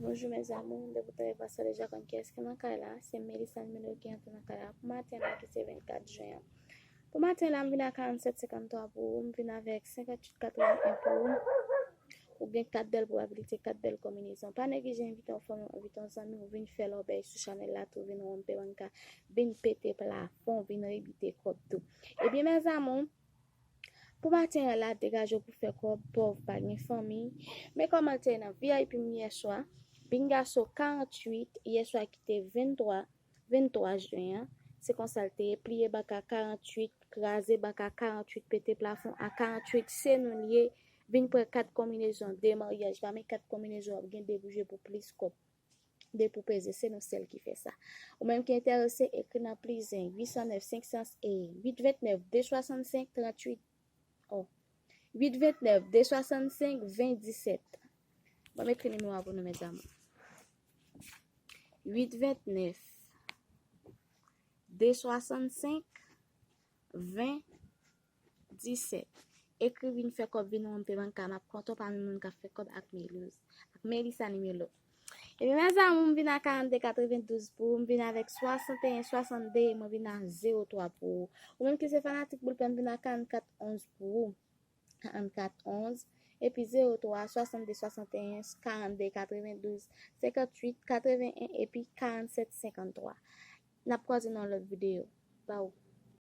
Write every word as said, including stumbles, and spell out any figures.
Bonjou mes amours, depi w te pa sa deja konn kiyès ki nan kay la, se Melissa nimewo ki antre nan kay la pou maten la ki se vennkat jen an. Pou maten la, m vin ak karannset senkanntwa pou ou, m vin avèk senkantuit katreven pou ou. Ou gen kat bèl pwobabilite, kat bèl konbinezon. Pa neglije envite yon fanmi, envite yon zanmi, ou vin fè lòbèy sou chanèl la, tou vin wonpe banka, vin pete plafon, vin rebite kòb tou. Ebyen mes amours, pou maten an la, degaje w pou fè kòb, pòv pa gen fanmi. Men kòman l te ye nan V I P m yèswa. Bingaso karanntuit, yèswa ki te venntwa, venntwa jen an. Se konsa l te ye, pliye banka karanntuit, kraze banka karanntuit, pete plafon a karanntuit, se nou l ye. Vin pran kat konbinezon de maryaj, pami kat konbinezon w ap gen debouje pou plis kòb. Depi w peze, se nou sèl ki fè sa. Ou menm ki enterese, ekri nan plis en, uit san nèf, senk san, e, uit vennèf, de swasannsenk, tranntuit, oh, uit vennèf, de swasannsenk, ven disèt. Ban m ekri nimewo a pou nou, mes amours. Uit vennèf, de swasannsenk, ven disèt. Ekri vin fè kòb, vin wonpe banka, m ap kontan pami moun k ap fè kòb ak Melissa, ak Melissa nimewo. Ebyen mes amours, m vin ak karannde katrevendouz pou ou, m vin avèk swasanteyen swasannde, mwen vin ak zewo twa pou ou. Ou menm ki se fanatik boul pè, m vin ak karannkat onz pou ou. Karannkat onz, epi zewo twa, swasannde swasanteyen, karannde katrevendouz, senkantuit katreven en, epi karannset senkanntwa. N ap kwaze nan yon lòt videyo. Baww.